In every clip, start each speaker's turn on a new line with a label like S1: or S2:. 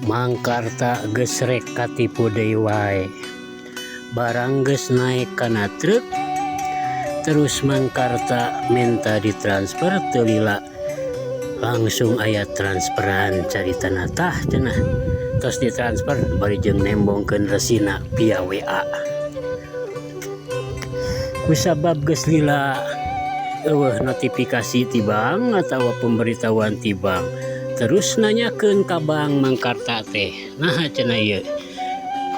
S1: Mangkarta geus rek katipu deui wae. Barang geus naek kana truk terus Mangkarta menta ditransfer teu lila langsung aya transferan caritana tah cenah tos ditransfer bari jeung nembongkeun resina via WA. Kusabab geus lila eueuh notifikasi ti bank atawa pemberitahuan ti bank terus nanyakeun ka bank Mangkarta teh naha cenah ieu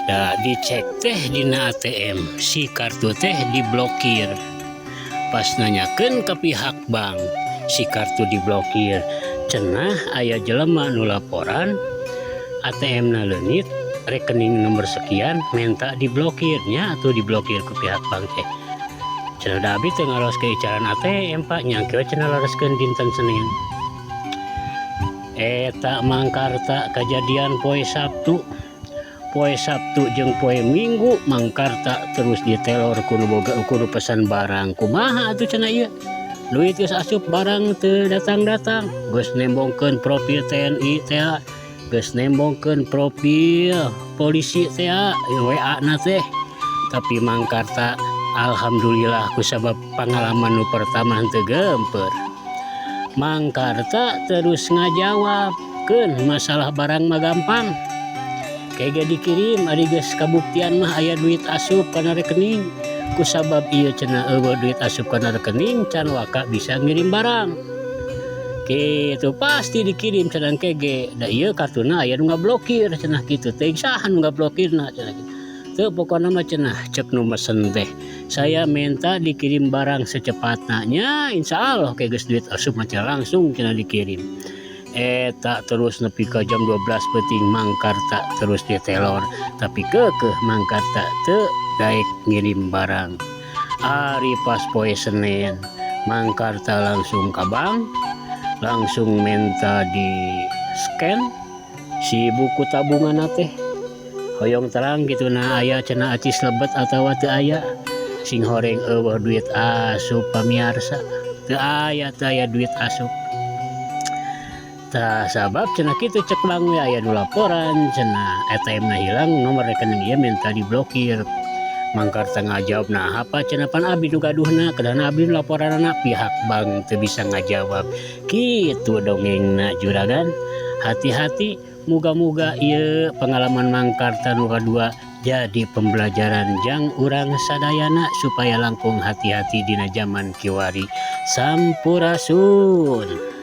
S1: da dicek teh dina ATM si kartu teh diblokir pas nanyakeun ka pihak bank si kartu diblokir cenah aya jelema nu laporan ATM na leungit rekening nomor sekian menta diblokir nya atuh diblokir ku pihak bank teh cenah da abdi teu ngaros ke icaran ATM Pak nya engke we cenah lereskeun dinten Senin. Eta Mangkarta kajadian poe Sabtu poe Sabtu jeung poe Minggu Mangkarta terus ditelor ku nu boga ku nu pesan barang kumaha atuh cenah ieu duit geus asup barang teu datang-datang geus nembongkeun profil TNI teh geus nembongkeun profil polisi teh WA na teh tapi Mangkarta alhamdulillah kusabab pangalaman nu pertama henteu geumpeur. Mangkarta terus ngajawabkeun masalah barang mah gampang ke ge dikirim ari geus kabuktian mah aya duit asup kana rekening kusabab ieu cenah eueuh duit asup kana rekening can waka bisa ngirim barang kitu pasti dikirim cenah engke ge da ieu kartuna aya nu ngablokir cenah kitu teuing saha nu ngablokirna cenah kitu teu pokona mah cenah cek nu mesen teh saya minta dikirim barang secepatnya nya insya Allah ke geus duit asup mah langsung cenah dikirim. Eta terus nepi ka jam 12 peuting Mangkarta terus ditelor tapi keukeuh Mangkarta teu daek ngirim barang. Ari pas poe Senin Mangkarta langsung ka bank langsung minta di scan si buku tabungan teh hoyong terang gitu nah aya cenah acis lebet atawa teu aya sing horeng eueuh duit asup pamiarsa teu aya teu aya duit asup. Tah sabab cenah kitu cek bank we aya nu laporan cenah ATM na hilang nomor rekening ieu minta diblokir. Mangkarta ngajawab nah apa cenah pan abdi nu gaduhna kedahna abdi nu laporanana pihak bank teu bisa ngajawab kitu dongengna juragan. Hati-hati muga-muga ieu pengalaman Mangkarta nu kadua jadi pembelajaran jang urang sadayana supaya langkung hati-hati dina zaman kiwari. Sampurasun.